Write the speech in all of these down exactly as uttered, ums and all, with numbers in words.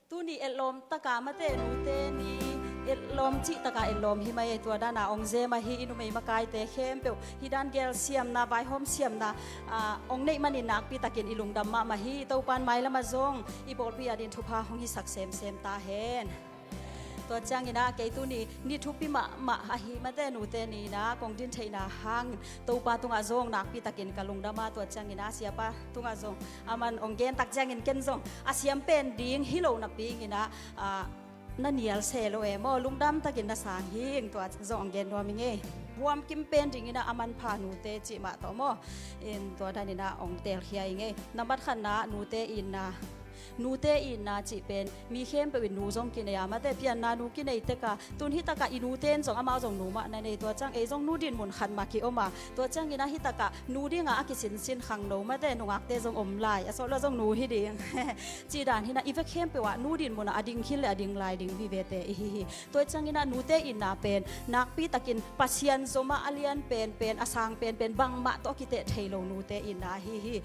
Tuni etlawm taka mate nute ni etlawm cih taka etlawm hi mai ei. Tua dana ong zem ahi i numei makaite khempeuh hih dan gel siamna, vaihawm siamna, ah, ong neih manin nakpi takin i lungdam mahmah hi. Topan mailamah zong i pawlpi adin thupha hong hisak semsem ta hen. Tua ciangin ah kei tuni ni thupi mahmah ahi mate nute ni-in ah kong din theihna hang Topa tungah zong nakpi takin ka lungdam a, tua ciangin ah siapa tungah zong aman ong gen tak ciangin ken zong a siam pen ding hi lo napi-in ah, ah, na nial se lo e maw, lungdam takin na sang hing, tua zong ong gen nuam ing ei. Huam kim pen dingin ah a manpha nute cih mah tawh maw. In tua danin ah ong telkhia ing ei. Nambat khatna nute itna, nute itna cih pen mi khempeuh in nu zong kinei a mate, pianna nu kinei tek a, tun hih takah i nute in zong amau zong nu mah na nei, tua ciang ei zong nu dinmun khat mah ki-om a, tua ciangin ah hih takah nu dinga a kisinsin khangno mate nungakte zong om lai, a sawt lo zong nu hi ding. Cih dan hi-in ah i vek khempeuh ah nu dinmun ah a ding khin le a ding lai ding vivete i hi hi. Tua ciangin ah nute itna pen nakpi takin Pasian zomah a lian penpen, a sang penpen, bangmah tawh a kiteh thei lo nute itna ahi hi.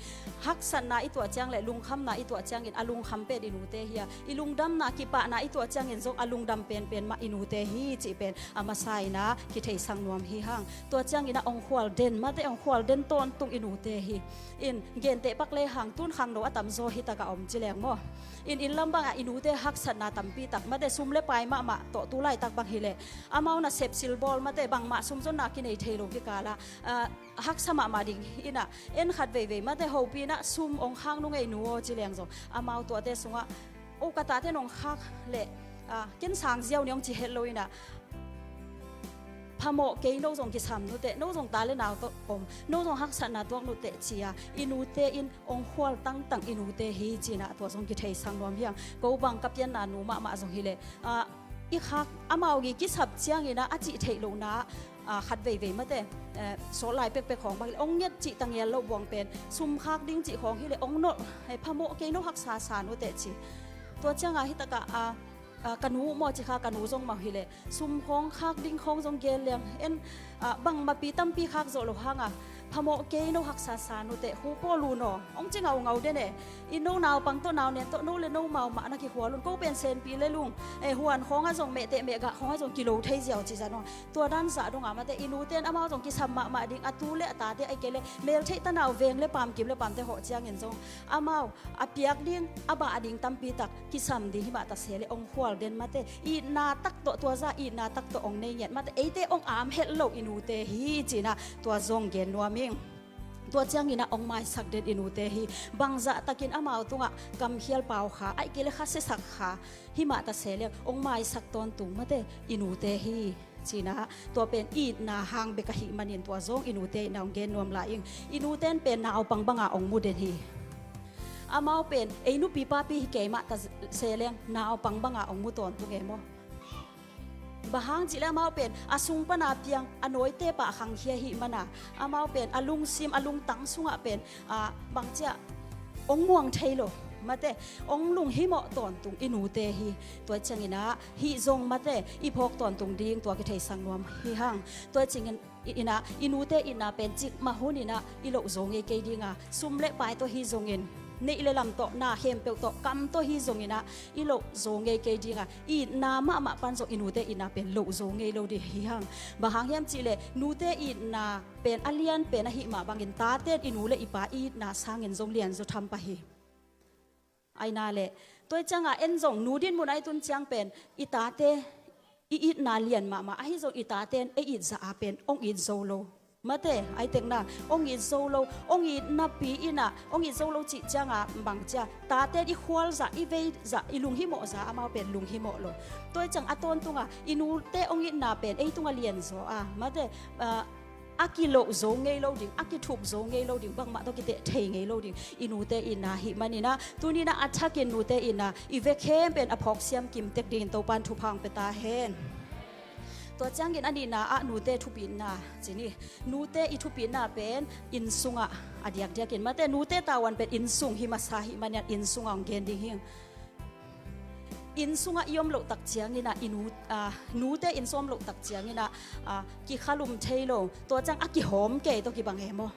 Haksatna i tuah ciang le lungkhamna i tuah ciangin a lungkham pen i nute hi a, i lungdamna kipahna i tuah ciangin zong a lungdam penpen mah i nute hi cih pen a masa-in ah kitheisak nuam hi hang. Tua ciangin ah ong khual den mate, ong khual den tawntung i nute hi. In genteh pak lehang tun khangno a tamzaw hih takah om ci leng maw. In inn lam bangah i nute haksatna tampi tak mate, sum le pai mahmah tawh tu laitak bang hileh amau nasep silbawl mate, bangmah sumzonna kinei thei lo kikal ah, ah, haksa mahmah ding hi-in ah, en khat veivei mate hopih-in ah sum ong khak nung ei nu aw ci leng zong amau tuate sungah, o ka tate nong khak leh, ah, ken sang ziau ni ong ci het lo-in ah, phamawh kei, no zong kisam nuteh, no zong ta le nau tawh om, no zong haksatna tuak nuteh ci-a i nute in ong khual tangtang i nute hi ci-in ah tua zong kitheisak nuam hi hang. Ko bang ka pianna nu mahmah zong hileh, ah, i khak amau i kisap ciangin ah a cih theih lohna, ah, khat veivei mate, eh, sawt lai pekpek khawng bang hileh ong nget cih ta ngial loh buang pen, sum khak ding cih khawng hileh ong nolh, eh, phamawh kei, no haksa sa nuteh ci. Tua ciangah hih takah, ah, ah, ka nu maw ci kha, ka nu zong mah hileh sum khawng khak ding khawng zong gen leng en, ah, bangmahpi tampi khak zawh loh hangah phamawh kei, no haksa sa nuteh, hu pawl un aw ong ci ngaungau den e. I no naupang tawh, nau nen tawh, no le no mau mah na kikhual un, ko pen senpi le lung, eh, huan khawngah zong, mehteh mehgah khawngah zong kilo thei ziau ci zan aw. Tua dan zah dongah mate i nute in amau zong kisam mahmah ding, a tu le a tate, ahih kei leh meltheih tanau, veng le paam, kim le paamte hawh ciangin zong amau a piak ding, a bah ding tampi tak kisam ding hi mah ta se leh ong khual den mate, itna tak tawh, tua zah itna tak tawh ong nei ngiat mate, eite ong am het lo i nute hi ci-in ah tua zong gen nuam ing. Tua ciangin ah ong maisak den i nute hi. Bangzah takin amau tungah kamkhial pau kha, ahih kei leh khasiasak kha hi mah ta se leh ong maisak tawntung mate i nute hi. Ci-in ah tua pen itna hang bek ahih manin tua zong i nute itna ong gen nuam lai ing. I nute in pen naupang banga ong mu den hi. Amau pen ei nupi papi hi kei mah ta se leng naupang banga ong mu tawntung e maw. Bang hang cih leh amau pen a sung pana piang, a nawite pah khangkhia ahih mana amau pen a lungsim, a lungtang sungah pen, ah, bangci-ah ong muang thei lo mate, ong lunghimawh tawntung i nute hi. Tua ciangin ah hih zong mate i phawk tawntung ding tua kitheisak nuam hi hang. Tua ciangin i, in ah i nute itna pen cikmah hunin ah i loh zo ngei kei ding a, sum le pai tawh hi zongin, neih le lam tawh, na khempeuh tawh, kam tawh hi zongin ah i loh zo ngei kei ding a, itna mahmah pan zong i nute itna pen loh zo ngei lo ding hi hang. Bang hang hiam cih leh nute itna pen a lian pen ahih mah bangin tate in i nu le i pa itna sangin zong lianzaw tham pah hi. Ahi na leh, tua ciangah en zong nu dinmun ah i tun ciang pen i tate i itna lian mahmah, ahi zong i tate in ei it zah a pen ong it zo lo. Mate, ahi tekna, ong it zo lo, ong it napi in ah, ong it zo lo cih ciangah bang ci a, tate in i khual zah, i vei zah, i lunghimawh zah amau pen lunghimawh lo. Tua ciang a tawntungah i nute ong itna pen ei tungah lianzaw a, mate, ah, a kiloh zo ngei lo ding, a kithup zo ngei lo ding, bangmah tawh kiteh thei ngei lo ding i nute itna ahih manin ah, tuni-in ah a thakin nute itna i vek khempeuh in a phawk siam kim tek dingin Topan thupha ong pia ta hen. Tua ciangin a nihna ah nute thupitna ci ni. Nute i thupitna pen inn sungah a diakdiakin, mate, nute tavuan pen inn sung hi masa ahih manin ah inn sungah ong gen ding hi. Inn sungah i om loh tak ciangin ah i nu, ah, nute inn sung om loh tak ciangin ah, ah, kikhalum thei lo, tua ciang a kihawm kei tawh kibang e maw.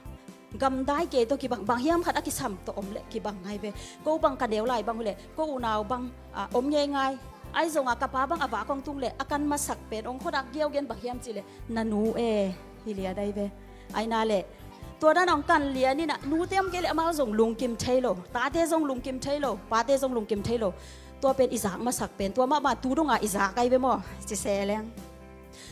Gamdai kei tawh kibang, bang hiam khat a kisam tawh om leh kibang ngai ve. Ko bang ka neu lai bang uh leh ko unau bang, ah, om ngeingai. Ahi zongah ka pa bang a vak hong tung leh a kan masak pen hong khuadak giau gen bang hiam cih leh na nu e, hi lian ai ve. Ahi na leh tua dan hong kan lian inah nute om kei leh amau zong lungkim thei lo, tate zong lungkim thei lo, pate zong lungkim thei lo. Tua pen i zak masak pen tua mahmah tu dongah i zak ai ve maw, ci se leng.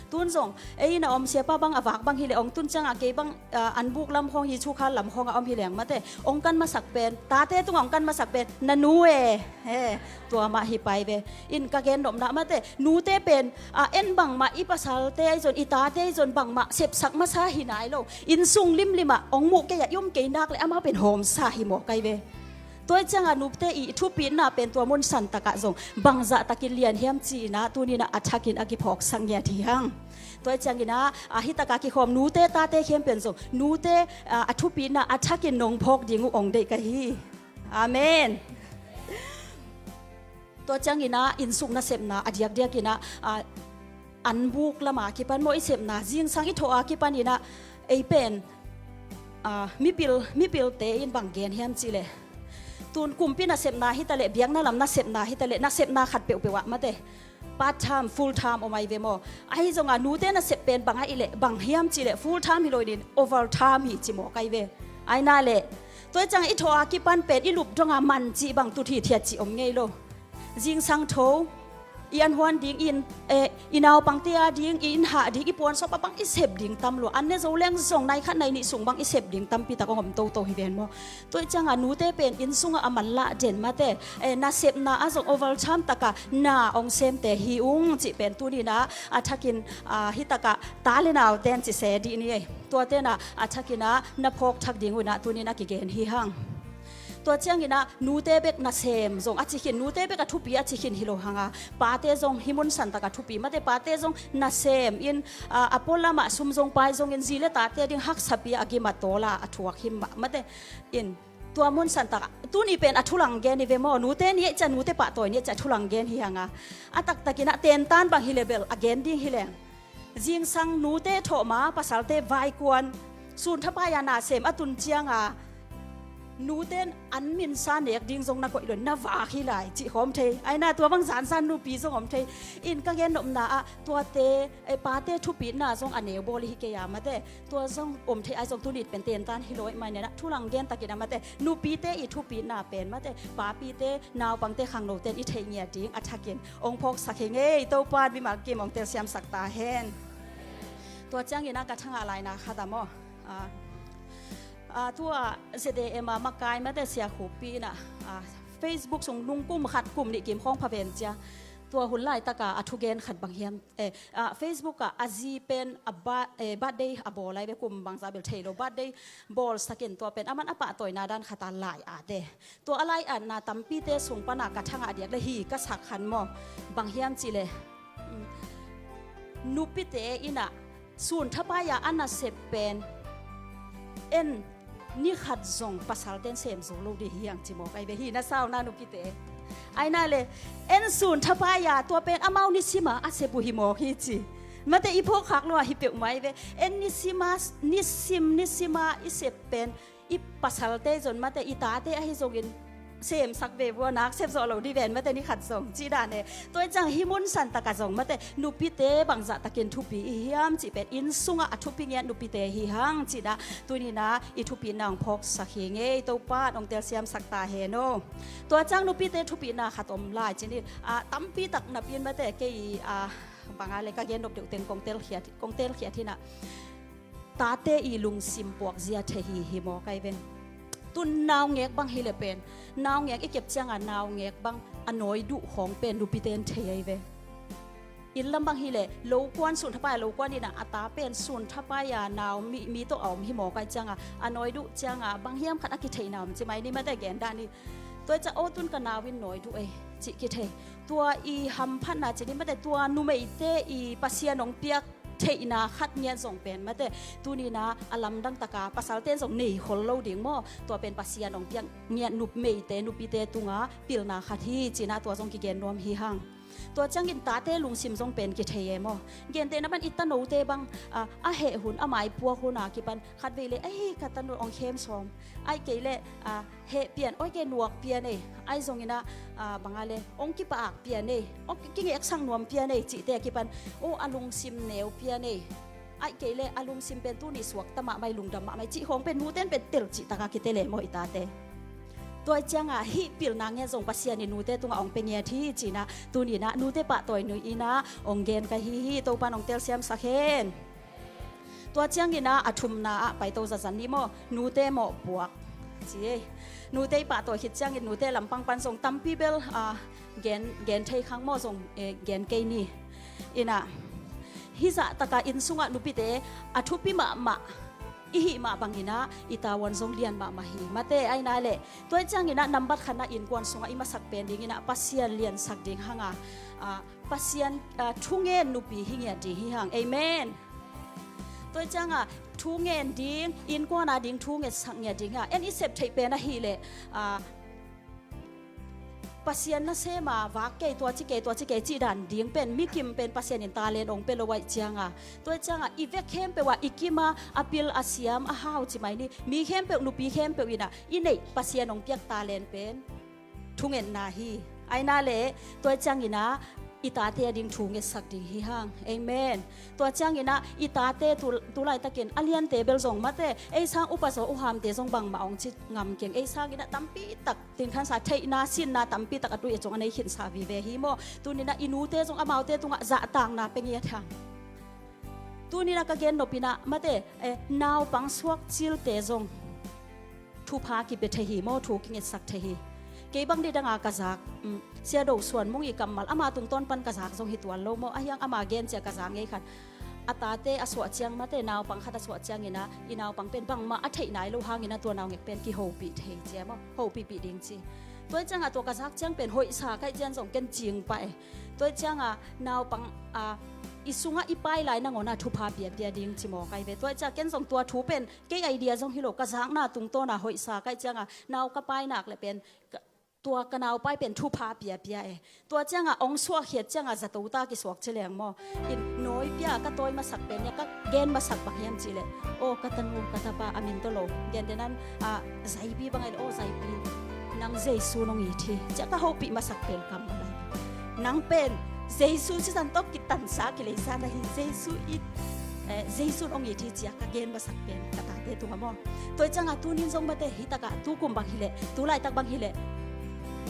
Tun zong ei inn a om siapa bang a vak bang hi leh hong tun ciangah kei bang, ah, an buk lam khawng hi, chukha lam khawng a om hi leng mate, hong kan masak pen, tate tungah hong kan masak pen na nu e, he, tua mah hi pai ve. In ka gen nopna mate, nute pen, ah, en bangmah i pasalte ahi zon, i tate ahi zon bangmah sepsak masa hi nai lo. Inn sung limlimah hong muh kei ah i om kei nak leh amau pen hawmsa hi mawk ai ve. Tua ciangah nute i thupitna pen tua mun santakah zong bangzah takin lian hiam ci-inah tuninah a thakin a kiphawksak ngiat hi hang. Tua cianginah, ah, hitakah kikhawm nute tate khempeuh zong nute, ah, a thupitna a thakin nong phawk ding uh hong deih ka hi. Amen. Tua cianginah innsung nasepna a diakdiakinah, ah, an buk lama kipan maw i sepna, zingsang i thawh a kipaninah ei pen, ah, mipil, mipilte in bang gen hiam cih leh, tun kumpi nasepna hitaleh, biakna lam nasepna hitaleh, nasepna khat peuhpeuh ah mate part time, full time om ai ve maw. Ahi zongah nute nasep pen bang ahih leh bang hiam cih leh full time hi lo in over time hi ci mawk ai ve. Ahi na leh tua ciang i thawh a kipan pen i lup dongah man cih bang tut hithiat cih om ngei lo. Zingsang tho i an huan ding in, eh, i naupangte a ding, i inn hah ding, i puan sawp a bang i sep ding tam lua. An ne zo leng zong nai khat nai nih sung bang i sep ding tampi tak hong om toto hi ven maw. Tua ciangah nute pen inn sungah a manlah den mate, eh, nasepna ah zong over time takah na hong semte hi ung cih pen tuninah a thakin, ah, hitakah ta le nau ten ci se dih ni ei. Tua tenah a thakinah na phawk thak ding unah tuninah kigen hi hang. Tua cianginah nute bek nasem zong a ci khin, nute bek a thupi a ci khin hi lo hanga, pate zong hi mun santak a thupi mate, pate zong nasem in, ah, a pualamah sum zong pai zongin zi le tate ding haksapi a gim a tawla a thuak hi mah mate. In tua mun santak tuni pen a thulang gen i ve maw, nute ni ei cia, nute pahtawi ni ei cia thulang gen hi hanga, a taktakinah tentan bang hi le bel a gen ding hi leng. Zingsang nute thawhma pasalte vaikuan sun thapai-a na sem a tun cianga nuten an minsa nek ding zong na koih lo, na vak hi lai cih khawm thei. Aina tua bang zanzan nupi zong om thei. In ka gen nopna ah tuate, eh, pate thupitna zong a neu bawl hi kei a mate. Tua zong om thei ai zong tunit pen tentan hi lo i mai nena thulang gen takin a mate. Nupite i thupitna pen mate, papite naupangte khangnoten i theih ngiat ding a thakin ong phawksak hi ngei. Topa mimal kim ong telsiamsak ta hen. Tua ciangin a ka thangah laina khat a maw, a, a, tua Z A M a makai mate Sia Khup Pi in a, a, Facebook sung nung kum khat kum nih kim khawng pha ven cia. Tua hun laitaka a thugen khat bang hiam, eh, a, Facebook ah a zi pen a ba-, eh, birthday a bawl ai ve, kum bangza bel thei lo, birthday bawlsakin tua pen aman a pahtawina dan khata lai ate. Tua a lai atna tampite sung pana ka thangah diak le hi ka sak khan maw, bang hiam cih le, mm, nupite in a sun thapai-a a nasep pen en ni khat zong pasalten sem zo lo dih hi ang ci mawk ai ve hi na sauna nupite. Aina le en sun thapai-a tua pen amau nisima a sep uh hi mawk hi ci. Mate i phawkkhak lo a hi peuhmah ai ve. En nisima, nisim, nisima i sep pen i pasalte zon mate i tate ahi zongin semsak ve vua, nak sep zawh lo dih ven mate ni khat zong cih dan e. Tua i cang hi mun santaka zong mate nupite bangzah takin thupi i hiam cih pen inn sungah a thupi ngiat nupite hi hang cihna tunina i thupina ong phawksak hi ngei. Topa ong telsiamsak ta hen o. Tua cang nupite thupina khat om lai cini, a, tampi tak napin mate kei, a, banga le ka gen nop deuh teng kong telkhiat, kong telkhiat hina. Tate i lungsim puakzia thei hi hi mawk ai ven. Tun naungek bang hi le pen naungek i kep cianga naungek bang a nawi duh khawng pen nupiten thei ai ve. Inn lam bang hi le lokuan sun thapai a lokuan ina a ta pen sun thapai a nau mi, mi tawh a om hi mawk ai cianga a nawi duh cianga bang hiam khat a kitheihna om ci mai ni mate gen dan i. Tua i ca aw tun ka nau in nawi duh ei cih kithei. Tua i hamphatna ci ni mate tua numeite i Pasian ong piak theihna khat ngiat zong pen mate tunina a lamdang taka pasalten zong nei khol lo ding maw. Tua pen Pasian ong piak ngiat numeite nupite tunga pilna khat hi cina tua zong kigen nuam hi hang. Tua ciangin tate lungsim zong pen kithei e maw? Gentehna pan i tanote bang, a, a heh hun, a maipuak hun a kipan khatvei le, "Ei, ka tanu ong khem sawm. Ai kei le, a, heh pian, oi kei nuak pian ei. Ai zongin a, a, bang a le, ong kipaak pian ei. Ong kingeksak nuam pian ei," cihte a kipan, "O, a lungsim neu pian ei. Ai kei le, a lungsim pen tuni suakta mahmah ei, lungdam mahmah ei," cih khawng pen nute in pen tel cihtak a kitel e maw i tate? Tua ciang a hih pilna ngen zong Pasian in nute tungah ong pia ngiat hi ci-in a, tuni-in a nute pahtawi ni-in a ong gen ka hi hi. Topa'n ong telsiamsak hen. Tua ciangin a, a thumna ah paito zaza ni maw, nute mawhpuak ci e. Nute i pahtawi khit ciangin nute lampang pan zong tampi bel, a, gen, gen thei khang maw, zong, eh, gen kei ni. Ina, hih zahtak a inn sungah nupite a thupi mahmah i hih mah bangin a, i tavuan zong lian mahmah hi. Mate, ahi na leh, tua ciangin a nambat khatna innkuan sungah i masak pen dingin a Pasian liansak ding hang a, a, Pasian, a, thungen nupi hi ngiat ding hi hang. Amen. Tua ciang a thungen ding, innkuan a ding thu ngetsak ngiat ding hi hang. En i sep theih pen ahih leh, a, Pasian nasem a vak kei, tua ci kei, tua ci kei cih dan ding pen, mi kim pen Pasian in talent ong pia lo ahih ciang a, tua ciang a i vek khempeuh ah i kim a, a pil a siam a hau ci mai ni. Mi khempeuh, nupi khempeuh in a i neih Pasian ong piak talent pen thungetna hi. Ahi na leh, tua ciangin a i tate a ding thu ngetsak ding hi hang. Amen. Tua ciangin a i tate tu, tu laitakin a liante bel zong mate, ei sang upa zaw uhamte zong bangmah ong ci ngam keng. Ei sangin a tampi tak, tin khan sa, theihna, sinna tampi tak a tui a cong a nei khinsa vive hi maw. Tuni-in a i nute zong amaute tungah zahtakna pia ngiat hang. Tuni-in a ka gen nop in a mate, eh, naupang suak cilte zong thupha kipia thei hi maw, thu kingetsak thei hi. Kei bang ni dang a ka zak, um, Sia Do Suan Mung i kammal ama tungtawn pan ka zak zong hi tuan lo maw, ahi hang ama gen cia ka zak ngei khat. A tate a suah ciang mate, naupang khat a suah ciangin a, i naupang pen bangmah a theih nai lo hangin a tua naungek pen kihopih thei cia maw, hopihpih ding ci. Tua ciang a tua ka zak ciang pen hoihsa ka hih ciang zong ken cing pah e. Tua ciang a naupang a i sungah i pai lai nangawn a thupha piapia ding ci maw kai ve. Tua ciang ken zong tua thu pen kei idea zong hi lo, ka zakna tungtawn a hoihsa ka hih ciang a nau ka pai nak leh pen ka, tua ka nau pai pen thupha piapia e. Tua ciang a ong suak khiat ciang a zato ta kisuak ci leng maw. In nawi pia ka tawi masak pen nia ka gen masak bang hiam cih leh, aw, ka tanu, ka tapa, a min tawh lo, gentehna in, a, Zaipi bang ahih leh, aw, Zaipi, nang Jesu nong it hi, ci-a ka hopih masak pen kammal ahi. Nang pen Jesu sisan tawh kitansa kileisa na hi, Jesu it, eh, Jesu nong it hi, ci-a ka gen masak pen ka tate tungah maw. Tua ciang a tuni-in zong mate, hih tak a, tu kum bang hi leh, tu laitak bang hi leh,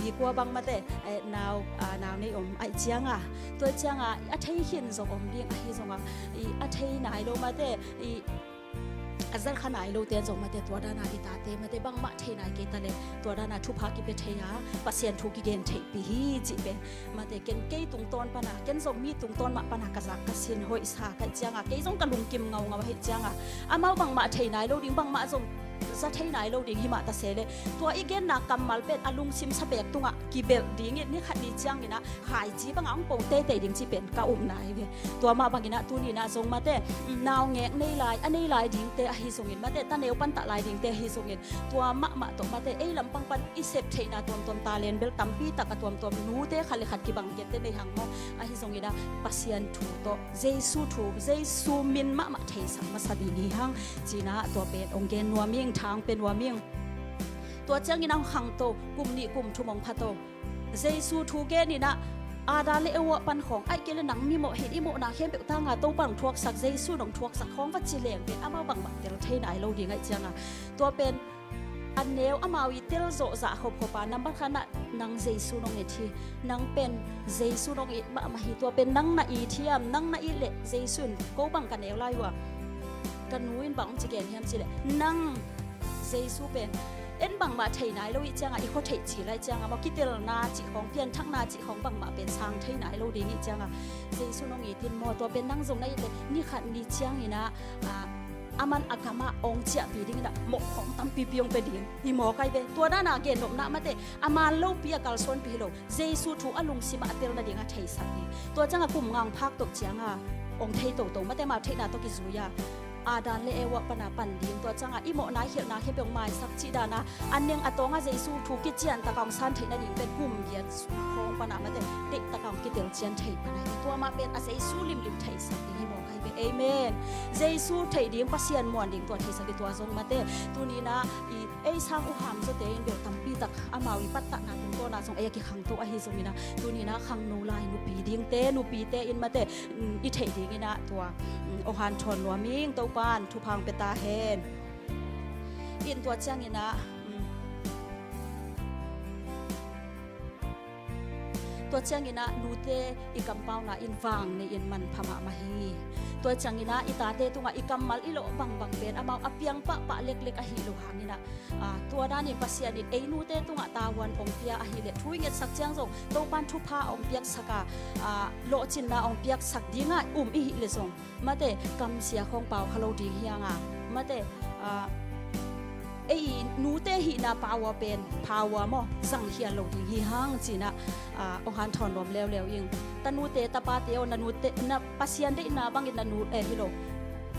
mi kua bang mate, eh, nau, a, nau nei om ahih ciang a, tua ciang a a thei khin zong om ding, ahi zong a, i, a thei nai lo mate, i, a zat kha nai lote zong mate, tua dan a i tate mate bangmah thei nai kei ta leh, tua dan a thupha kipia thei a, Pasian thu kigen theihpih hi cih pen mate, ken kei tungtawn pan a, ken zong mi tungtawn mah pan a ka zak ka sin hoihsa ka hih ciang a, kei zong ka lungkim ngaungau ahih ciang a, amau bangmah thei nai lo ding, bangmah zong za thei nai lo ding hi mah ta se leh, tua i genna kammal pen a lungsim sapek tungah kibelh dingin ni khat ni ciangin a khaici bangah hong po teitei ding cih pen ka upna hi ve. Tua mah bangin a tuni-in a zong mate, naungek nei lai, a nei lai dingte ahi zongin mate, ta neu pan tah lai dingte ahi zongin, tua mahmah tawh mate, ei lampang pan i sep theihna tuamtuam, talent bel tampi tak a tuamtuam, nute khat le khat kibang kette nei hang maw. Ahi zongin a Pasian thu tawh, Jesu thu, Jesu min mahmah theisak masa ding hi hang, ci-in a tua pen ong gen nuam ing, thang pia nuam ing. Tua ciangin a hong khangto, kum nih kum thum ong phato, Jesu thu genin a, Adam le Eva pan khawng, ahih kei leh nang mimawh hi in, i mawhna khempeuh tang a Topa nong thuaksak, Jesu nong thuaksak khawng va ci leng pen amau bangmah tel thei nai lo ding ahih ciang a, tua pen a neu amau i tel zawh zah khopkhop a, nambat khatna, nang Jesu nong it hi, nang pen Jesu nong it mahmah hi, tua pen nang na it hiam, nang na it leh Jesu in ko bang ka neu lai uh a ka nu in bang hong ci gen hiam cih leh, nang Jesu pen en bangmah thei nai lo ahih ciang a, i khua theih cil ahih ciang a maw, kitelna cih khawng, pianthakna cih khawng bangmah pen sang thei nai lo ding ahih ciang a, Jesu nong it in maw, tua pen nang zong na it leh ni khat ni ciangin a, a, aman a gamah ong ciahpih dingin a mawh khawng tampipi ong pia ding hi maw kai ve. Tua dan a gennopna mate, a man lopi a kalsuanpih hi lo, Jesu thu a lungsim ah a tel nading a theisak ding. Tua ciang a kum nga ong phak toh ciang a ong thei toto, mate amau theihna tawh kizui a, Adam le Eva pana pan ding, tua ciangah i mawhna i khialhna khempeuh maisak cih dana a neng a tawngah Jesu thu kician taka hong san theih nading pen kum giat khawng pana mate deih taka hong kitel cian thei pana hi. Tua mah pen a Jesu limlim theihsak ding hi mawk ahi ve. Amen. Jesu theih ding, Pasian muan ding tua theihsak ding tua zong mate. Tuninah i ei sang uh hamzawte in bel tampi tak amau i pattahna tungtawna zong ei a kikhangto ahi zonginah tuninah khangno lai nupi dingte, nupite in mate i theih dinginah tua ong hanthawn nuam ing. Topan thupha ong pia ta hen. In tua cianginah tua cianginah nute i kampauna in vang nei in manpha mahmah hi. Tua cianginah i tate tungah i kammal i lawh bangbang pen amau a piang pahpah leklek ahi lo hanginah tua danin Pasian in ei nute tungah tavuan ong pia ahileh thu i ngetsak ciang zong Topan thupha ong piaksaka lawhcinna ong piaksak dingah um i hih leh zong mate kamsia khawng pau kha lo ding hi hanga mate ei nute hihna power pen power maw zangkhial lo ding hi hang cinah ong hanthawn nuam leuleu ing. Tanute tapate aw, na nute na Pasian deihna bangin na nu eh hi lo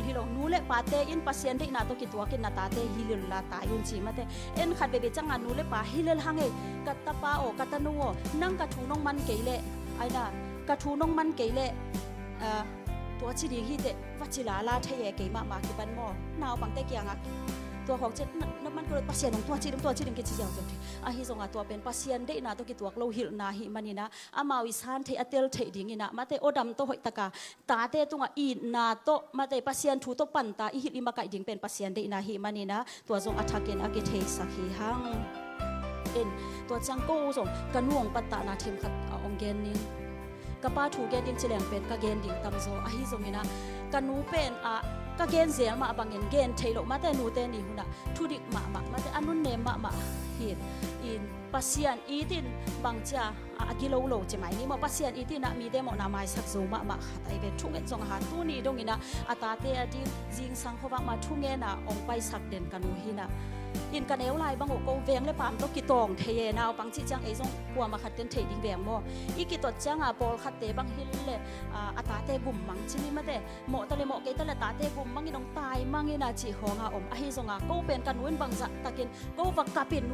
hi lo, nu le pate in Pasian deihna tawh kituakin na tate hi lillah tai un ci mate. En khat veve cianga nu le pa hi lel hang ei, ka tapa aw, ka tanu aw, nang ka thu nong man kei leh aina ka thu nong man kei leh tua ci ding hi teh va ci lala thei e, keimahmah kipan maw naupangte kiangah tua khawng cin na man kei lo, Pasian hong tua ci ding tua ci ding kici ziauziau thei. Ahi zongah tua pen Pasian deihna tawh kituak lo hilhna hi maninah amau i san theih a tel theih dinginah mate awdam tawh hoihtaka tate tungah itna tawh mate Pasian thu tawh panta i hilh i makaih ding pen Pasian deihna hi maninah tua zong a thakin a kitheisak hi hang. In tua ciang ko zong ka nu ong pattahna themkhat a ong gen ning. Ka pa thu gen ding cileng pen ka gen ding tamzaw ahi zonginah ka nu pen ah ka gen zel mah bangin gen thei loh mate nute ni hunah thudik mahmah mate a nunnem mahmah hin in Pasian itin bangcia a gilo lo ci mai ni maw, Pasian itinah mite mawhna maisak zo mahmah khat ai ve. Thunget zong a hat tuni donginah a tate a ding zingsang khuavak mah thungena ong paisak den ka nu hinah in ka neu lai bang uh ko veng le paam tawh kitawng thei e, naupang cih ciang ei zong kuama khat ken theih ding veng maw. I kitot cianga pawlkhatte bang hil le a tate gum mang ci ni mate. Mawh ta le mawh kei ta le tate gum mangin ong tai mangina cih khawnga om ahi zonga ko pen ka nu in bangzah takin ko va kapin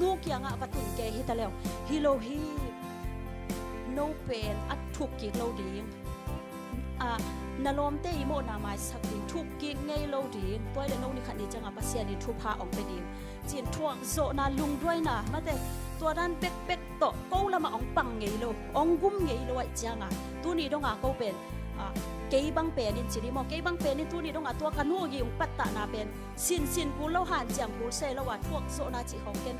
nu kiangah va tun kei hi ta leu hi lo hi. No pen a thuk kik lo ding. Na lawmte i mawhna maisak ding, thuk kik ngei lo ding. Tua i le no ni khat ni cianga Pasian in thupha ong pia ding cin thuakzawhna lungduaina mate tua dan pekpek tawh ko lamah ong pang ngei lo, ong gum ngei lo aih cianga tuni donga ko pen kei bang penin ci ni maw, kei bang penin tuni donga tua ka nu i ong pattahna pen sinsin kul lo, hanciam kul se lo a thuakzawhna cih khawng ken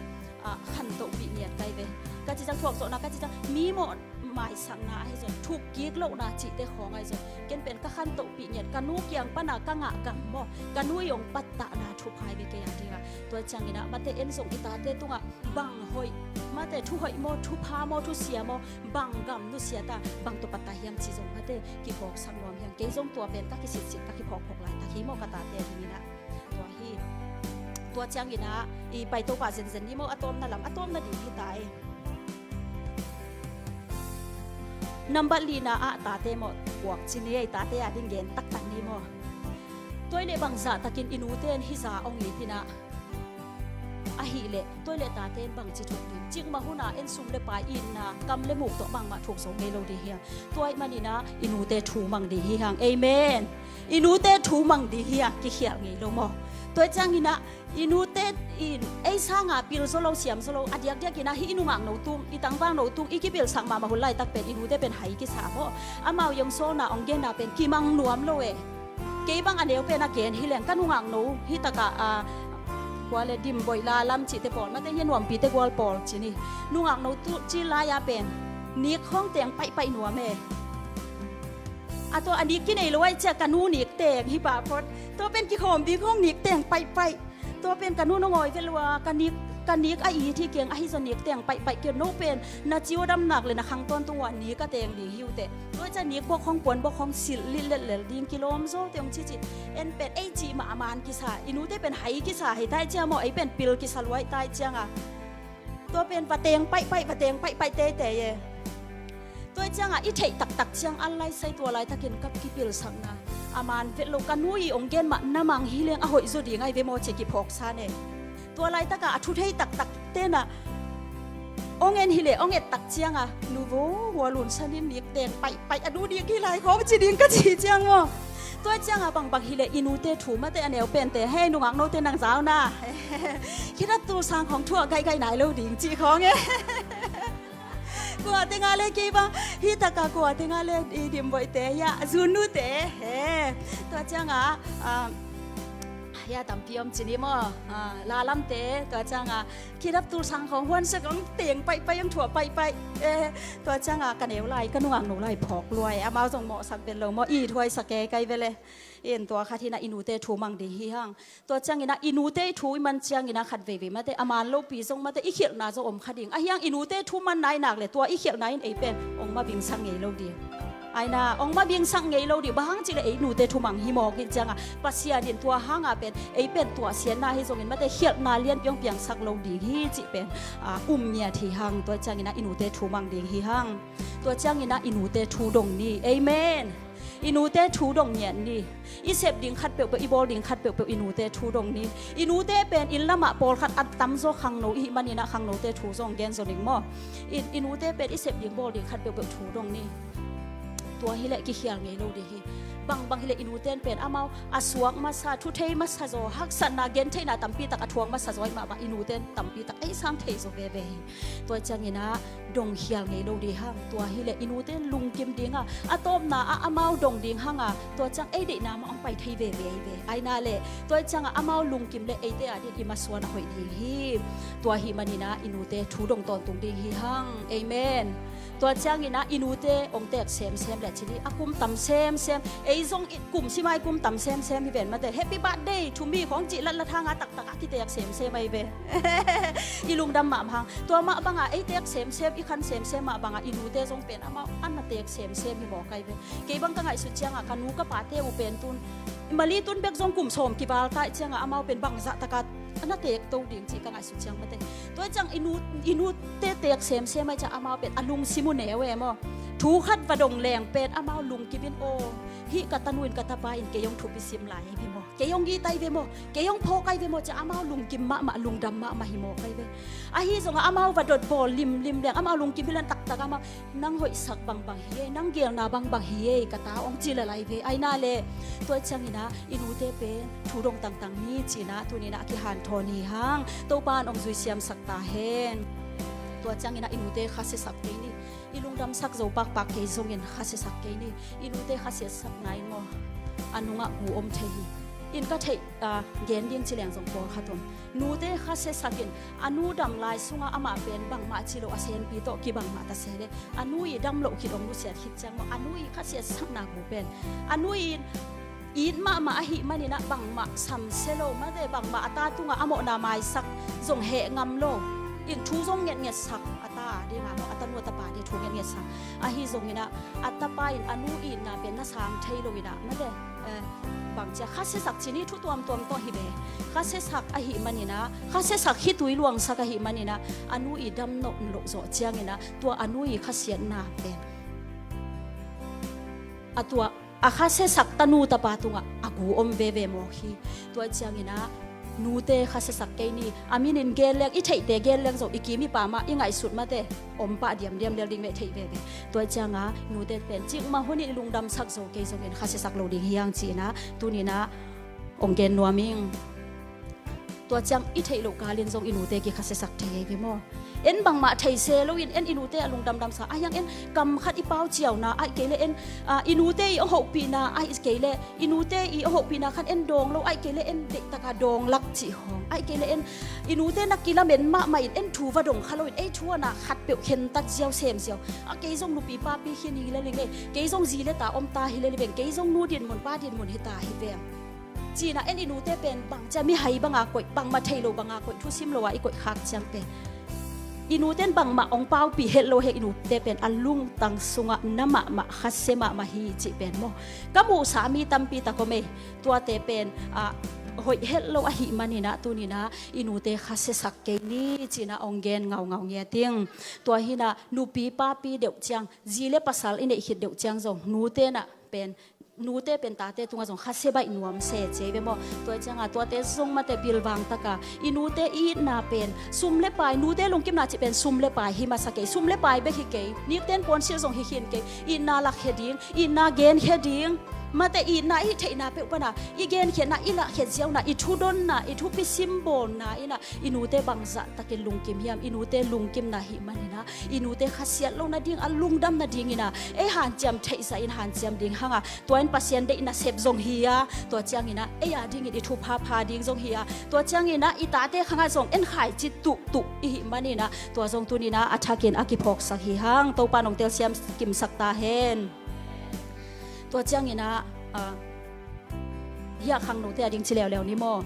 khantohpih ngiat kai ve. Ka ci ciang thuakzawhna ka ci ciang mi mawh maisakna ahi zong thuk kik lohna cihte khawng ahi zong ken pen ka khantohpih ngiat, ka nu kiang pana ka ngah gam maw, ka nu i ong pattahna thupha hi ve kei a dingah. Tua cianginah mate en zong i tate tungah bang hoih mate thu hoih maw, thupha maw, thusia maw, bang gam nusia ta, bang tawh pattah hiam ci zong mate kiphawksak nuam hiam. Kei zong tua pen ka kisitsit ka kiphawkphawk laitak hi maw ka tate dinginah. Tua hi. Tua cianginah i pai Topa zenzen ni maw, a tawmna lam a tawmna ding hi ta e. Nambat lina ah tate maw puak ci ni ei, tate a ding gen taktak ni maw. Tua i le bangzah takin i nute in hi za ong itinah ahileh tua i le tate in bangci thuk ding, cikmah huna en sum le pai itna kam le muk tawh bangmah thuk zo ngei lo ding hiam. Tua i maninah i nute thu mang ding hi hang. Amen. I nute thu mang ding hi a kikhial ngei lo maw. Tua i cianginah i nute in ei sanga pil zaw lo, siam zaw lo, a diakdiakinah hih i nungak no tung, i tangval no tung i kipilsak mahmah hun laitak pen i nute pen hai kisa maw. Amau i ong sawlna ong genna pen kimang nuam lo e. Kei bang a neu pen a gen hileng ka nungak no hih takah a kua le dim boih la lam cihte pawl mate hia nuampite gual pawl ci ni. Nungak no tu ci lai-a pen nik khawng teng paihpaih nuam e. A tua a nik kinei lo aih cia ka nu nik teng hi pah phot. Tua pen kikhawm ding khawng nik teng paihpaih. Tua pen ka nu na ngawi vet lua ka nik, ka nik a it hi keng ahi zaw nik teng paihpaih kei. No pen na ci aw damnak le na khang tawntung uh a nik a teng ding hi uh teh. Tua cia nik bawk khawng puan bawk khawng silh lilh letlel ding kilawm zaw teng cicit. En pen ei cih mahmah kisa, i nute pen hai kisa hei tai cia maw, ei pen pil kisa luai tai cianga. Tua pen va teng paihpaih, va teng paihpaih teitei e. Tua i cianga i theih taktak ciang an laisai tua laitakin ka kipilsakna A man vet lo, ka nu i ong gen mah na mang hi leng a hoih zaw ding ai ve maw ci kiphawksa ne. Tua laitakah a thu thei taktak tenah ong en hileh ong et tak cianga nu vo hua lunsan in nik teng paihpaih a du ding hi lai khawng ci ding ka ci ciang maw. Tua cianga bangbang hileh i nute thu mate a neu pente hei nungak note nang zauna khidap tul sang khawng thu a gaigai nai lo ding ci khawng e. Kua tenga le kei bang hi taka kua tenga le i dimboihte ya zunute he. Tua cianga ya tampi om cini maw. Lalamte tua cianga khidap tul sang khawng huan sek ong teng paihpaih ong thuah paihpaih. Tua cianga ka neu lai ka nungak no lai phawk luai amau zong mawhsak vet lo maw i thuaisak e kai vele. In tua khat hinah i nute thu mang ding hi hang. Tua cianginah i nute i thu i man cianginah khat veivei mate a man lopi zong mate i khialhna zong om kha ding. Ahiang i nute thu man nai nak le tua i khialhna in ei pen ong mabingsak ngei lo ding. Aina ong mabingsak ngei lo ding bang hang cileh ei nute thu mang hi mawk in cianga Pasian in tua hanga pen ei pen tua sianna hi zongin mate khialhna lianpi ong piangsak lo ding hi cih pen um ngiat hi hang. Tua cianginah i nute thu mang ding hi hang. Tua cianginah i nute thu dong ni. Amen. I nute thu dong ngiat ni. I sep ding khat peuhpeuh i bawl ding khat peuhpeuh i nute thu dong ni. I nute pen inn lamah pawlkhat a tamzaw khangno i hih maninah khangnote thu zong gen zaw ning maw. I nute pen i sep ding bawl ding khat peuhpeuh thu dong ni. Tua hileh kikhial ngei lo ding hi. Bangbang hileh i nuten pen amau a suak masa thu thei masa zaw haksatna gentheihna tampi tak a thuak masa zaw i mahmah i nuten tampi tak ei sang thei zaw veve hi. Tua cianginah dong khial ngei lo ding hang. Tua hileh i nute in lungkim dinga a tawpna ah amau dong ding hanga tua ciang ei deihna mah ong pai thei veve ei ve. Aina le tua cianga amau lungkim le eite adin i masuan a hoih ding hi. Tua hih maninah i nute thu dong tawntung ding hi hang. Amen. Tua cianginah i nute ong tek semsem le cini a kum tam semsem ei zong i kum simai kum tam semsem hi ven mate happy birthday to me khawng cih latlat hanga taktak a kitek semsem ei ve. I lungdam mahmah hang. Tua mah banga ei tek semsem i khan semsem mah banga i nute zong pen amau an na tek semsem hi mawk ai ve. Kei bang ka ngaihsut cianga ka nu ka pate uh pen tun mali tun bek zong kum sawm kival tai cianga amau pen bangzah taka a na tek to ding cih ka ngaihsut ciang mate. Tua ciang i nute tek semsem ai ciang amau pen a lungsim uh neu e maw. Thu khat va dong leng pen amau lungkim in aw hih ka tanu in ka tapa in kei ong thupi sim lai hi maw. Kei ong git ai ve maw. Kei ong phawk ai ve maw ci amau lungkim mahmah lungdam mahmah hi mawk ai ve. Ahi zongah amau va dot bawl limlim leng amau lungkim hi lan taktak amau nang hoihsak bangbang hi ei nang gelna bangbang hi ei ka ta ong ci lalai ve. Aina le tua cianginah i nute pen thu dong tangtang ni cinah tuninah a kihanthawn hi hang. Topa in ong zui siamsak ta hen. Tua cianginah i nute khasiasak kei ni. I lungdamsak zo pakpak kei zongin khasiasak kei ni. I nute khasiatsakna in maw a nungah gu om thei hi. In ka theih gen ding ci leng zong pawlkhat om. Nute khasiasakin a nu dam lai sungah amah pen bangmah ci lo a senpi tawh kibangmah ta se le a nu i dam loh khit ong nusiat khit ciang maw a nu i khasiatsakna gu pen a nu i it mahmah ahih maninah bangmah samsia lo mate bangmah a ta tungah a mawhna maisak zong heh ngam lo. In thu zong ngetngetsak a ta dinga maw a tanu a tapa ding thu ngetngetsak. Ahi zonginah a tapa in a nu itna pen na sang thei loinah mate bangcia khasiasak cini thu tuamtuam tawh hi ve. Khasiasak ahih maninah khasiasak khitui luangsak ahih maninah a nu i dam nop loh zawh cianginah tua a nu i khasiatna pen a tua a khasiasak tanu tapa tungah a gu om veve mawk hi. Tua cianginah nute khasiasak kei ni. A minin gen leng i theihte gen leng zo i kim i pamah i ngaihsut mate om pah diamdiam lel ding veh theih veve. Tua cianga nute pen cikmah hunin i lungdamsak zo kei zongin khasiasak lo ding hiang cinah tuninah ong gen nuam ing. Tua ciang i theih loh kalin zong i nute kikhasiasak thei ei ve maw. En bangmah thei se loin en i nute a lungdamdamsa ahiang en kam khat i pau ciauna aih kei le en i nute i ong hohpihna aih kei le i nute i ong hohpihna khan en dawng lo aih kei le en deihtaka dawng lak cih hawng aih kei le en i nute na kilamen mahmah in en thu va dong kha loin ei thu ana khat peuh khentat ziau sem ziau a kei zong nupi papi khin hi le ling ei kei zong zi le ta om ta hi le liveng kei zong nu dinmun pa dinmun hi ta hi veng. Cinah en i nute pen bangcia mihai banga koih bangmah thei lo banga koih thusim lo a i koih khak ciang pen i nute in bangmah ong paupih het lo he i nute pen a lungtang sungah na mahmah khasia mahmah hi cih pen maw. Ka muhsa mi tampi tak om ei. Tuate pen a hoih het lo ahih maninah tuninah i nute khasiasak kei ni cinah ong gen ngaungau ngiating. Tua hinah nupi papi deuh ciang zi le pasal i neih khit deuh ciang zong nute nah pen nute pen tate tungah zong khasia baih nuam se ci ei ve maw? Tua ciangah tuate zong mate bilvang takah i nute i itna pen sum le pai, nute lungkimna cih pen sum le pai hi masa kei, sum le pai bek hi kei, nikten puansilh zong hi khin kei, itna lakkhia ding, itna genkhia ding, mate itna i theihna peuh pana i genkhiatna, i lahkhiat ziauna, i thudonna, i thupi simbawlna inah i nute bangzah takin lungkim hiam? I nute lungkimna hih maninah i nute khasiat loh nading, a lungdam nadinginah ei hanciam theihsa in hanciam ding hanga, tua in Pasian deih nasep zong hi a, tua cianginah ei a dingin i thupha pha ding zong hi a, tua cianginah i tate khangah zong en khaici tuhtuh i hih maninah tua zong tuninah a thakin a kiphawksak hi hang. Topa nong telsiam kimsak ta hen. Tua cianginah ah, hiah khangnote a ding ci leuleu ni maw?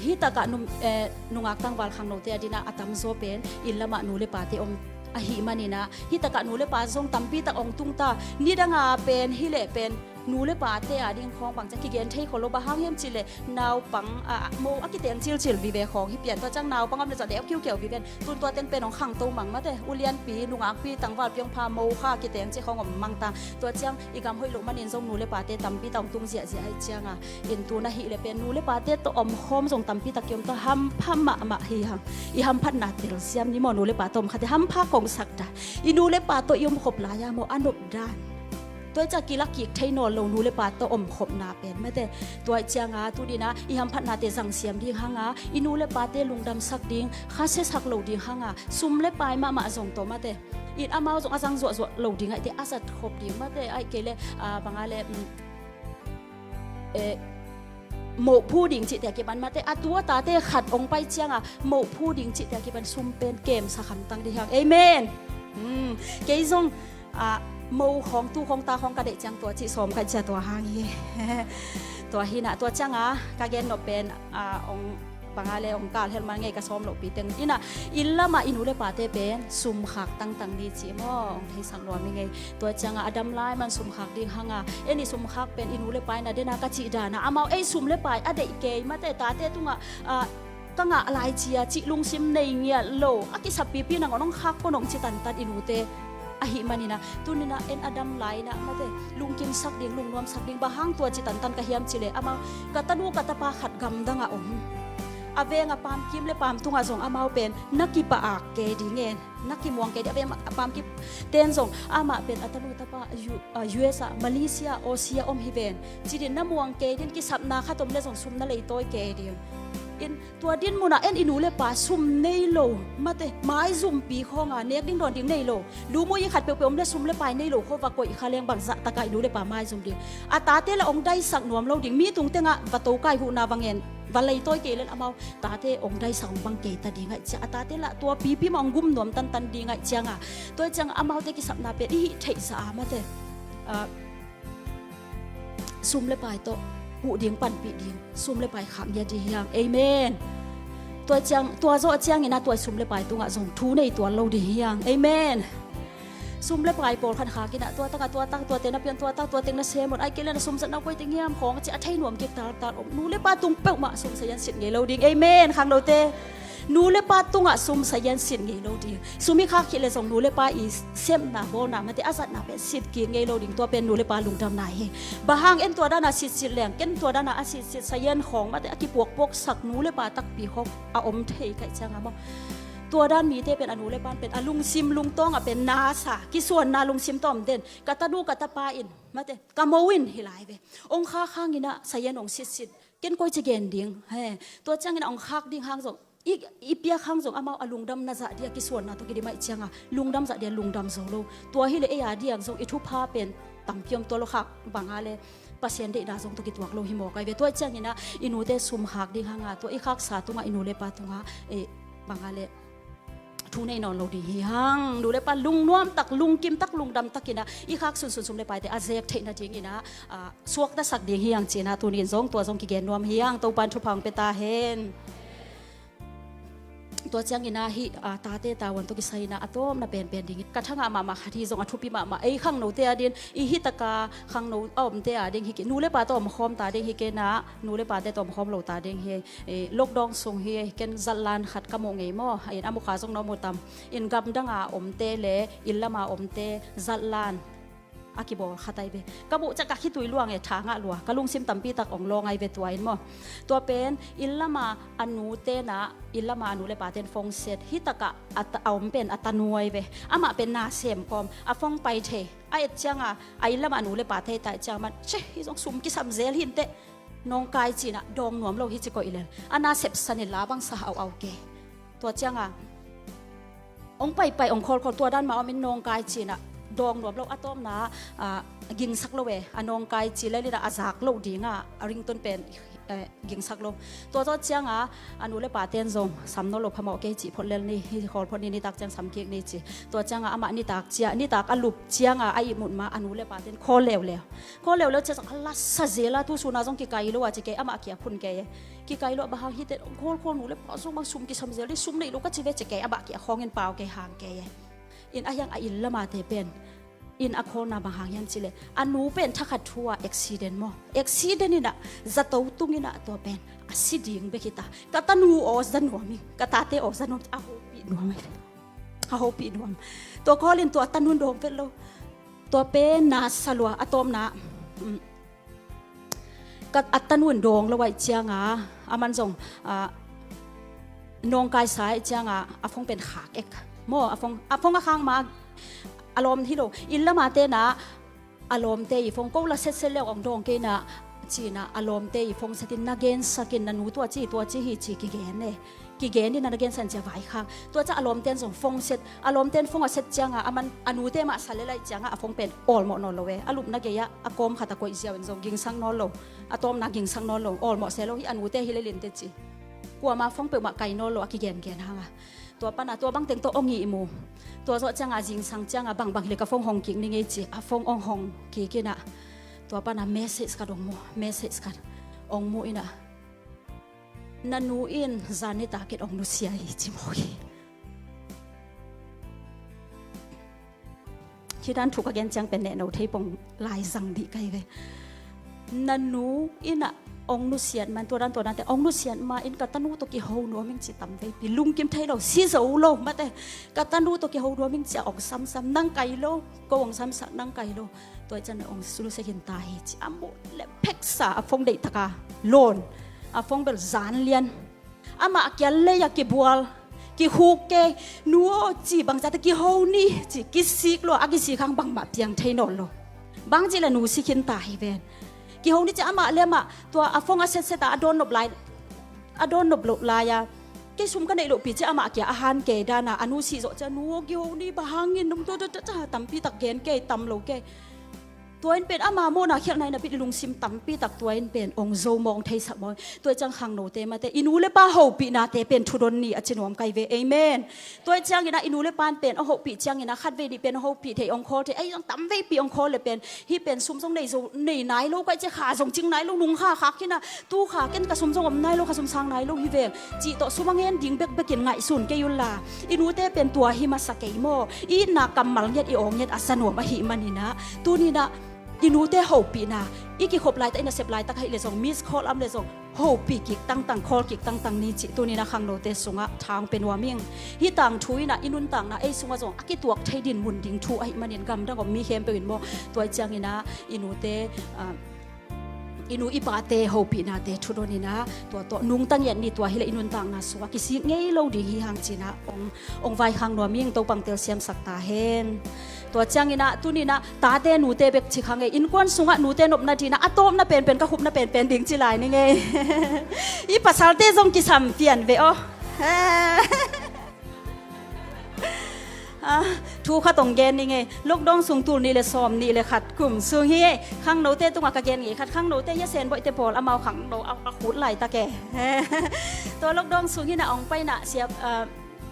Hih takah num, eh, nungak tangval khangnote a dinah a tamzaw pen inn lamah nu le pate om ahih maninah hih takah nu le pa zong tampi tak ong tungta. Nidanga pen hileh pen nu le pate a ding khawng bangcia kigen thei kholo, bang hang hiam cileh naupang ah, mo a kiteng cilcil vive khawng hi pian, tua ciang naupang om le zah deuh kiukeu viven. Tun tua teng pen ong khangto mang mate, ulianpi, nungakpi, tangvalpi ong pha, mo kha kiteng ci khawng om mangta. Tua ciang i gam hoih loh manin zong nu le pate tampi tak ong tung ziahziah aih cianga in tun ahih le pen nu le pate tawh omkhawm zong tampi tak kiom tawh hampha mahmah hi hang. I hamphatna telsiam ni maw? Nu le pa tawh om khate hampha kongsak dan, i nu le pa tawh i omkhop lai-a maw a nop dan. Tua i ciah kilak kik thei nawn lo nu le pa tawh omkhopna pen mate. Tua i cianga tudina i hamphatnate zangsiam ding hanga, i nu le pate lungdamsak ding, khasiasak lo ding hanga, sum le pai mahmah zong tawh mate. In amau zong a zang zuahzuah lo ding aihte a zat khop ding mate, aih kei le ah, banga le mm, eh, mohphu ding cihte a kipan mate, a tu a tate khat ong pai cianga mohphu ding cihte a kipan sum pen kemsa khamtang ding hiang. Amen. Hmm. Kei zong ah, mo khawng, tu khawng, ta khawng ka deih ciang tua cih sawm ka cia tua hang hi. Tua hinah tua cianga ka gen nop pen ah, ong banga le ong kal helh man ngei ka sawm lohpi teng inah inn lamah i nu le pate pen sumkhak tangtang ni cih maw? Ong theisak nuam i ngei. Tua cianga a dam lai man sumkhak ding hanga, en i sumkhak pen i nu le pa inah dena ka cih dana amau ei sum le pai a deih kei mate, tate tungah ah, ka ngah lai cia cih lungsim nei ngiat lo, a kisap pipi nangawn ong khak pua nong ci tantan i nute ahih maninah tuninah en a dam lai inah mate lungkimsak ding, lungnuamsak ding. Bang hang tua ci tantan ka hiam cileh amau, ka tanu ka tapa khat gamdangah om, a veng a pamkim le pam tungah zong amau pen na kipa-ak kei ding e, na kimuang kei ding. A veng a pamkim ten zong amah pen a tanu tapa U, ah, U S ah, Malaysia, Aussie ah om hi ven, cidin na muang kei ding, kisapna khat om le zong sum na leitawi kei ding. In tua din munah en i nu le pa sum nei lo mate, maizumpi khawnga nek ding dawn ding nei lo, lu mu i khat peuhpeuh om le sum le pai nei lo khaw va koih kha leng bangzah takah i nu le pa maizum ding? A tate lah ong daisak nuam lo ding, mi tung tengah va tokai huhna va ngen, va leitawi kei lel amau tate ong daisak ong bang kei ta ding aih ciah, a tate lah tua pipi mah ong gum nuam tantan ding aih cianga, tua cianga amaute kisapna pen i hih theihsa a mate ah, sum le pai tawh huh ding, panpih ding, sum le pai khak ngiat ding hiang. Amen. Tua ciang, tua zawh ciangin a tua sum le pai tungah zong thu nei tuan lo ding hiang. Amen. Sum le pai pawlkhat khak inah tua takah tua tak, tua teng na pian tua tak, tua teng na sem un, aih kei le na sum zatna koi teng hiam khawng ci a thei nuam kik taltal om. Nu le pa tung peuhmah sum sayan sit ngei lo ding. Amen. Khangnote, nu le pa tungah sum sayan sit ngei lo ding. Sum i khak khit le zong nu le pa i sepna bawlna mate a zatna pen sit kik ngei lo ding. Tua pen nu le pa lungdamna hi. Bang hang en tua dana sitsit leng, ken tua dana a sitsit sayan khawng mate a kipuakpuaksak nu le pa takpi khawng a om thei kaih cianga maw? Tua dan mite pen a nu le pan pen a lungsim lungtawngah pen nasa, kisuanna lungsim tawm den. Ka tanu ka tapa in mate, ka mo in hi lai ve, ong khak hanginah sayan ong sitsit, ken koi ci gen ding he? Tua ciangin ong khak ding hang zong, i, i piak hang zong amau a lungdam na zah dia kisuanna tawh kidim aih cianga lungdam zah dia lungdam zo lo. Tua hileh ei a diang zong i thupha pen tampi om tua lo, khak banga le Pasian deihna zong tawh kituak lo hi mawk ai ve. Tua cianginah i nute sum khak ding hanga tua i khaksa tungah i nu le pa tungah eh, banga le thu nei nawn lo ding hi hang. Nu le pa lungnuam tak, lungkim tak, lungdam takinah i khak sunsun sum le paite a zek theih nadinginah ah, suaktasak ding hi hang cinah tunin zong tua zong kigen nuam hi hang. Topan thupha hong pia ta hen. Tua cianginah hih ah, tate tavuan tawh kisai inah a tawpna penpen dingin ka thangah mahmah khat hi zong a thupi mahmah. Ei khangnote a din, i hih taka khangno a omte a ding hi kei, nu le pa tawh omkhawm ta ding hi kei nah, nu le pate tawh omkhawm lo ta ding hi. Eh, lockdown sung hi, ken zatlan khat ka muh ngei maw? In a mukha zong na mu tam? In gamdanga omte le inn lama omte zatlan a kibawl khat ai ve. Ka muh ciang ka khitui luang e, tha ngah lua, ka lungsim tampi tak ong lawng ai ve tua in maw. Tua pen inn lama a nu tenah, inn lama a nu le pa ten phone set, hi takah a ta-, a om pen a tanu ai ve. Amah pen na sem kawm, a phone pai thei. A et cianga a inn lama a nu le pa thei ta et cianga man, "Che, hi zong sum kisam zel hi inteh, nawngkai," cinah dawng nuam lo hi ci koih lel. A na sepsan in la bangsa au au ke. Tua cianga ong paipai, ong khawlkhawl, tua dan mah om in nawngkai cinah dawng nuam lo, a tawpna, ah, gingsak lo e, a nawngkai ci lel inah a zak loh dinga a ringtone pen, eh, gingsak lo. Tua zawh cianga a nu le pa ten zong sam nawn lo, phamawh kei cih phot lel ni, hi khawl phot ni, nitak ciang sam kik ni ci. Tua cianga amah nitak cia, nitak a lup cianga a ihmut ma a nu le pa ten khawl leuleu. Khawl leuleu cia zong a lasa zela, tu suna zong kikai lo a ci kei, amah kia phun kei e. Kikai lo a, bang hang hite, khawl khawl, nu le pa zong bang sum kisam zel dih, sum nei lo ka ci ve ci kei, amah kia khawngin pau kei hang kei e. In a hiang a inn lamate pen in a khawlna bang hang hiam cileh, a nu pen thakhat thu a accident maw, accident inah zato tung inah tua pen a si ding bek hita. Ka tanu aw za nuam ing, ka tate aw za nuam, a hopih nuam ai ve. A hopih nuam. Tua khawlin tua tanun dawng vet lo. Tua pen na sa lua, a tawpna, um, ka, a tanun dawng lo ai cianga, a man zong, ah, nawngkai sa ai cianga a phone pen khak ek maw, a phone, a phone a khak ma a lawm hi lo. Inn lama tenah a lawmte i phone, ko la setset leu ong dawng kei inah cinah a lawmte i phone setin na gensakin, na nu tua ci, tua ci hi ci kigen e. Kigen inah na gensak in cia vaikhak. Tua ciah a lawmten zong phone set, a lawmten phone a set cianga a man a nute mah sa lel ai cianga a phone pen awlmawh nawn lo e. A lupna gei-ah a kawm khat a koih ziau in zong gingsak nawn lo. A tawpna gingsak nawn lo, awlmawh se lo hi, a nute hi lel inteh ci. Kuama phone peuhmah kai nawn lo, a kigengen hanga. Tua pana tua bangteng tawh ong ihmu. Tua zawh cianga zingsang cianga bangbang hileh ka phone hong kik ni ngei ci. A phone ong hong kik inah tua pana message khat ong mu, message khat ong mu inah, "Na nu in zan nitakin ong nusia hi," ci mawk hi. Hih dan thu ka gen ciang pen nehno thei pong lai zang dih kai ve. Na nu inah ong nusiat man, tua dan tua dante ong nusiat ma in, "Ka tanu tawh kiho nuam ing," ci tam veipi, lungkim thei lo, si zo lo mate. "Ka tanu tawh kiho nuam ing," ci a ong samsam, "Nang kai lo, ko ong samsak, nang kai lo." Tua i cian ong sulusia khin ta hi ci a muh le pheksa, a phone deihtaka lawn, a phone bel zan lian. Amah kia lei a kibual, kihuk kei, "Nu aw," ci, "bangciate kiho ni," ci, kisik lua, a kisik hang bangmah piang thei nawn lo. Bang ci le nu si khin ta hi ven. "Kiho ni," ci amah le amah, tua a phone a setset a, a dawn nop lai, a dawn nop loh lai-a, "Kei sum ka neih lohpi," ci amah kia a han kei dana, a nu si zawh cia, "Nu aw, kiho ni, bang hangin num tua tua tua tua," tampi tak gen kei, tam lo kei. Tua in pen ama mawhna khialhna in a bit i lungsim tampi tak tua in pen ong zo mawng theisak maw. Tua i ciang khangnote mate, i nu le pa hopihnate pen thudon ni a ci nuam kai ve. Amen. Tua i ciangin ah i nu le pan pen a hopih ciangin ah khatvei nih pen a hopih thei, ong khawl thei, ahi zong tamveipi ong khawl le pen, hih pen sum zong nei zo, nei nai lo kai cia, kha zong cing nai lo, nung kha khak khin a, tu kha ken ka sum zong om nai lo, ka sum sang nai lo hi veng cih tawh sum a ngen ding bekbekin ngaihsun kei unla, i nute pen tua hi masa kei maw. I itna kammal ngiat, i aw ngiat a sa nuam ahih manin ah, tuni-in ah i nute hopihna, i kikhop laitak, i nasep laitak ahih leh zong, miss call om leh zong, hopih kik tangtang, call kik tangtang ni cih tuni-in ah khangnote sungah tha ong pia nuam ing. Hih tangthu in ah i nuntakna ei sungah zong a kituak thei dinmun ding thu ahih manin gamdang om mi khempeuh in maw, tua i ciangin ah i nute, ah, i nu i pate hopihnate thudon in ah, tua tawh nungta ngiat ni, tua hi leh i nuntakna sungah kisik ngei lo ding hi hang ci-in ah ong, ong vaikhak nuam ing. Topa'n telsiamsak ta hen. Tua ciangin ah tuni-in ah tate nute bek ci kha ngei, innkuan sungah nute nopna ding ah a tawpna penpen, ka khupna penpen ding ci lai ni ngei. I pasalte zong kisam pian ve aw. Ah, thu khat ong gen ni ngei. Lockdown sung tul nih le sawm nih le khat kum sung hi. Khangnote tungah ka gen ngei khat, khangnote hi a, Senboihte pawl amau khangno a, a khut laitak e. Tua lockdown sung hi-in ah ong pai-in ah sia, ah,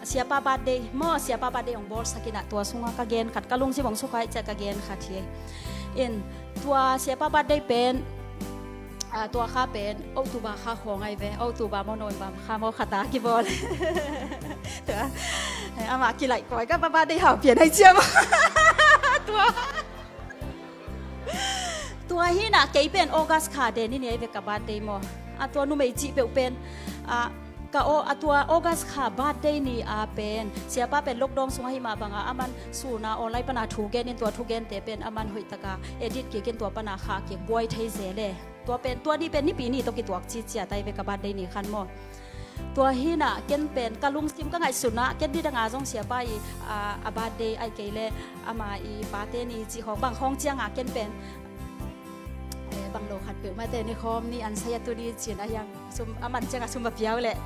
siapa birthday maw, siapa birthday ong bawlsak in ah tua sungah ka gen khat, ka lungsim ong sukha ahih ciang ka gen khat hi. In, tua siapa birthday pen, ah, tua kha pen October kha khawng ahi ve, October maw, November kha maw, khat a kibawl. Tua, eh, amah kilaih kawikawi, ka birthday hau pian ahi ciang maw. Tua, tua hi-in ah kei pen August kha den in ahi ve ka birthday maw. Ah, tua numei cih peuh pen, ah, Ka aw, a tua August kha birthday ni a pen siapa pen lockdown sungah hih mah banga aman suna online pana thu gen in, tua thu gente pen aman hoihtaka edit kik in, tua pana khah kik buai thei zel e. Tua pen tua ni pen Nipi ni tawh kituak cicia tai ve, ka birthday ni khan maw. Tua hinah ken pen ka lungsim ka ngaihsunah ken nidanga zong siapa i a, a birthday ai kei le ama i pate ni cih khawng bang khawng cianga ken pen, eh, bang lo khat peuhmah te ni khawm ni an sai a tu ni cin a hiang sum a man cianga sum a piau leh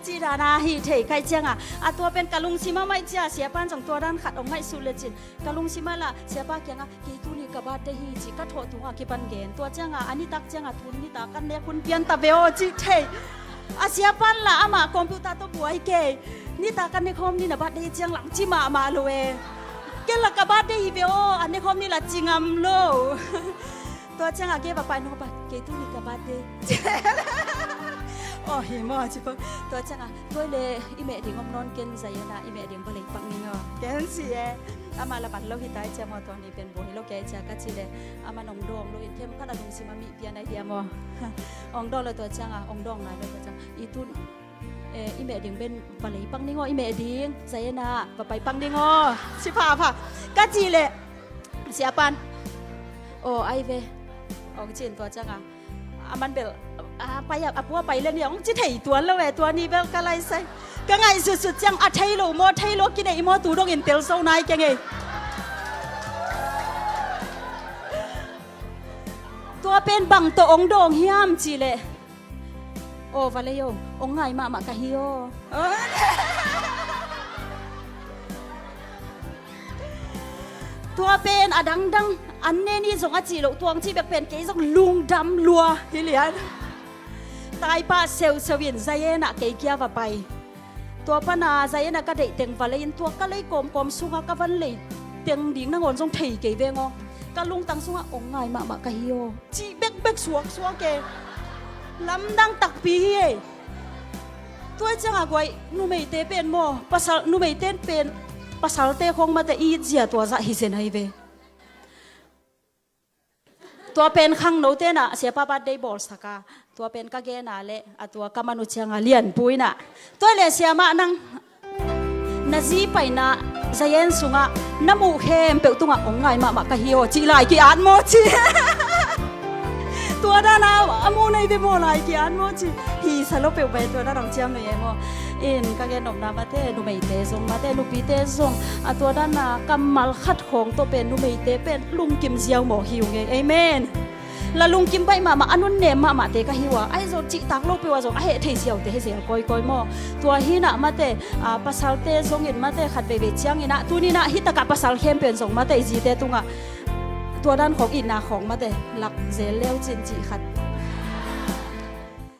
cih dana hi thei kai cianga a tua pen ka lungsim a maih cia siapan zong tua dan khat ong ngaihsut le cin ka lungsim a lah siapa kiangah kei tuni ka birthday hi cih ka thawh tungah kipan gen. Tua cianga a nitak cianga tun nitak kan nek hun pian ta ve aw cih thei. A siapan lah amah computer tawh buai kei. Nitak kan nek hawm ni na birthday ciang lang ci mahmah lo e. Ken lah ka birthday hi ve aw, a nek hawm ni lah ci ngam lo. Tua cianga gei va pai nung a pai kei tuni ka birthday. Aw hi maw ci pang. Tua cianga tua le i meh ding om nawn ken zai ena i meh ding va lei pak ning aw ken si e. Amah la man lo hi tai cia maw tua ni pen buai lo kei cia ka ci le. Aman ong dawng lo in them khat a lungsim a mih pian ai dia maw. Ong dawng lo tua cianga ong dawng nai lo tua cianga i tun, eh, i meh ding ben va lei pak ning aw, i meh ding zai ena va pai pak ning aw. Si pha pha ka ci le siapan aw ai ve ong cin tua cianga a man bel a pai a pua pai le ni ong ci thei tuan lo e tua ni bel ka lai sai. Ka ngaihsutsut ciang a thei lo maw thei lo kineih maw tu dongin tel so nai keng ei. Tua pen bang tawh ong dawng hiam cih leh aw va lei aw ong ngai mahmah ka hi aw. Tua pen a dangdang an ne ni zong a cih loh tuang cih bek pen kei zong lungdam lua hi lian. Taipah seuseu in Zayen ah kei kia va pai. Tua pana Zayen ah ka deih teng va lei in tua ka lei kawmkawm sungah ka van lei teng ding nangawn zong thei kei veng aw. Ka lungtang sungah ong ngai mahmah ka hi aw cih bekbek suaksuak e. Lamdang takpi hi e. Tua ciangah guai numeite pen maw pasal numeite pen pasalte khong mate i zia tua zah hi zen ahi ve. Tua pen khangno tenah siapa birthday bawlsaka tua pen ka gena le a tua ka manu cianga lianpuinah tua le siamah nang na zi paina Zayen sungah na muh khempeuh tungah ong ngai mahmah ka hi aw cih lai ki-at maw ci. Tua dana a mu nei ve maw lai ki-at maw ci. Hi sa lo peuh bai tua dana ong ciam nei e maw. In ka gen nopna mate numeite zong mate nupite zong a tua dana kammal khat khawng tawh pen numeite pen lungkim ziau maw hi ung e. Amen. La lungkim baih mahmah a nunnem mahmahte ka hi ua ahi zong cihtak lo peuh ah zong a heh thei ziaute hi zel kawikawi maw. Tua hinah mate a pasalte zongin mate khat veivei cianginah tuninah hitakah pasal khempeuh in zong mate i zite tungah tua dan khawng itna khawng mate lak zel leu cin cih khat